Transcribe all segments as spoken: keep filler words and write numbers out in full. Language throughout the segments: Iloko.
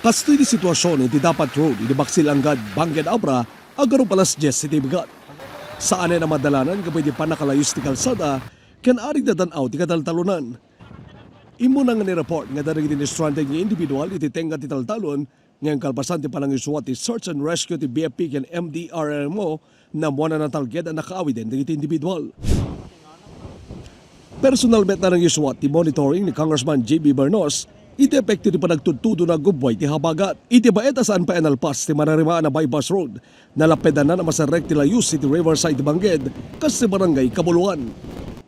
Kastoy ti situasion iti Dapat Road iti Baksil Anggad, Bangked, Abra, agarup alas dies iti bigat. Saanen a madalanan gapu iti pannakalayus ti kalsada ken aring nadan-aw ti kataltalonan. Immuna nga ni-report nga adda dagiti na-stranded nga individual iti tengnga ti taltalon, ngem kalpasan ti panangisuat ti search and rescue ti B F P ken M D R R M O, nammuan a natalged a nakaawiden dagiti individual. Personal met a nangisuat ti monitoring ni Congressman J B Bernos iti epekto ti panagtudtudo nga aggubbuay ti habagat. Iti baet a saan pay a nalpas ti mararimaan a bypass road, nalappedanna a maserrek ti layus iti Riverside ti Bangked kas ti Barangay Cabuluan.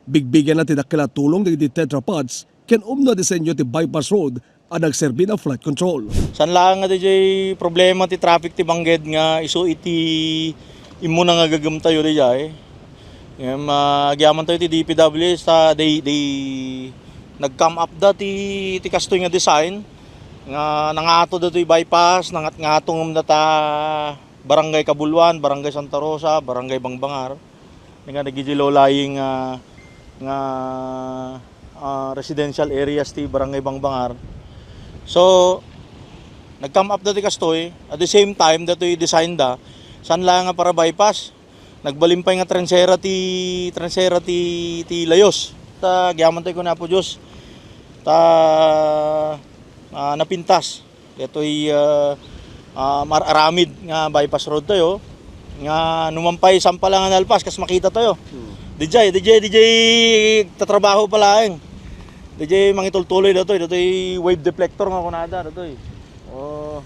Bigbigenna ti dakkel a tulong dagiti Tetra Pads ken umno a disenyo ti bypass road a nagserbi a flood control. Saan laeng nga diay problema ti traffic ti Bangked nga isu iti immuna nga gagumtayo diay. Ngem, ah, agyamantayo ti D P W H ta they, they nag-come up da ti, ti kastoy nga design nga nangato datoy bypass, nangat-ngato ngem data Barangay Cabuluan, Barangay Santa Rosa, Barangay Bangbangar. Nga dagiti low-lying, ah, nga, ah, residential areas ti Barangay Bangbangar. So, nag-come up dati kastoy, at the same time, datoy design da, saan laeng nga para bypass. Nagbalin pay nga transera ti, transera ti, ti layos. Ta, agyaman tayo kun Apo Diyos. Ta, ah, napintas. Daytoy, ah, ah, mar-aramid nga bypass road tayo. Nga numan pay saan pa lang nga nalpas, kas makita tayo. Hmm. D J, D J, D J, tatrabaho pa laeng. D J, mangitultuloy datoy, datoy wave deflector nga kunada, datoy. Oh.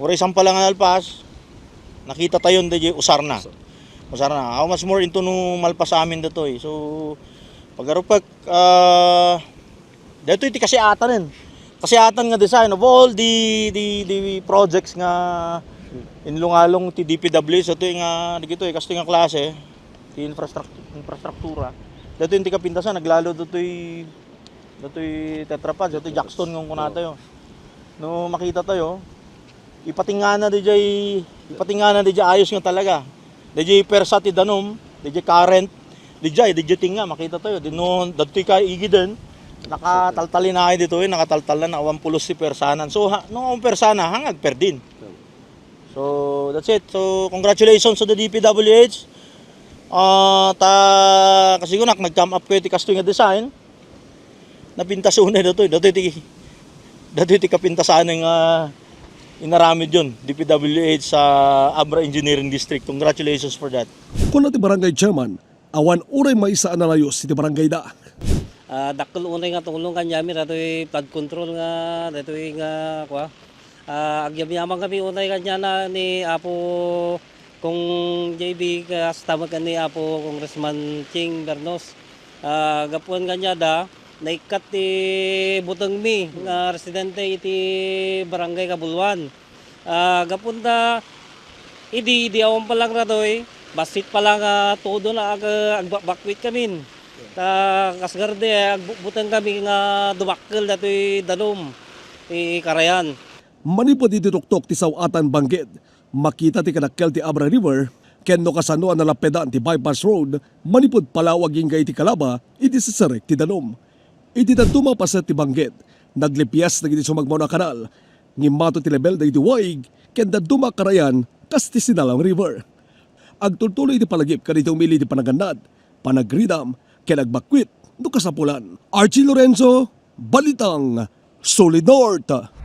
Uray saan pa lang nga nalpas, nakita tayo, D J, usar na. Usar na. How much more into no malpas amin datoy. So, pag-arupek, ah, daytoy ti kasiatanen. Kasiatan nga design of all the, the, the projects nga inlungalong ti D P W H, daytoy nga, dagitoy, kastoy nga klase, ti infrastruct-, infrastruktura. Daytoy ti kapintasan, naglalo daytoy, daytoy Tetra Pads, daytoy Jackstone nga kunatayo. No makita tayo, ipatingana di jay, ipatingana di jay ayos nga talaga. Di jay persa ti danum, di jay current, di jay, di jay tinga, makita tayo. Di no, dagtoy ka igiden, nakataltalinaay ditoy, nakataltalan na awan pulos ti persanan. So, ha, no, ang persana, hangag perdin. So, that's it. So, congratulations to the D P W H. Ah, ta, kasi kunak, nag-come up kayo ti kastoy nga design. Napintas unay datoy, datoy ti, datoy ti kapintasan nga inaramid yon, D P W H sa Abra Engineering District. Congratulations for that. Kuna ti barangay chairman, awan uray maysa a nalayos iti barangayda. Ah, dakkel unay nga tulong kaniami, datoy flood control nga, datoy nga, kwa, ah, agyamyaman kami unay kaniana ni Apo Kong J B, kasta met ken ni Apo Congressman Ching Bernos. Ah, gapuan kaniada, naikkat ti butengmi nga residente iti Barangay Cabuluan. Ah, gapuan ta, idi, idi awan pa lang datoy, bassit pa lang, ah, todo na ag-, agbabakwit kamin. Ta, kas garde, agbutbuteng kami nga dumakkel datoy danum ti karayan. Manipud iti tuktok ti saw-atan Bangked, makita ti kadakkel ti Abra River, ken no kasano a nalappedan ti bypass road manipud Palaw agingga iti Calaba iti seserrek ti danum. Iti dadduma a paset ti Bangked, naglipias dagiti sumagmawna a kanal, ngimmato ti lebel dagiti waig, ken dadduma a karayan kas ti Sinalang River. Agtultuloy iti palagip kadagiti umili iti panagannad, panagridam, ken agbakwit no kasapulan. Archie Lorenzo, Balitang Solid North.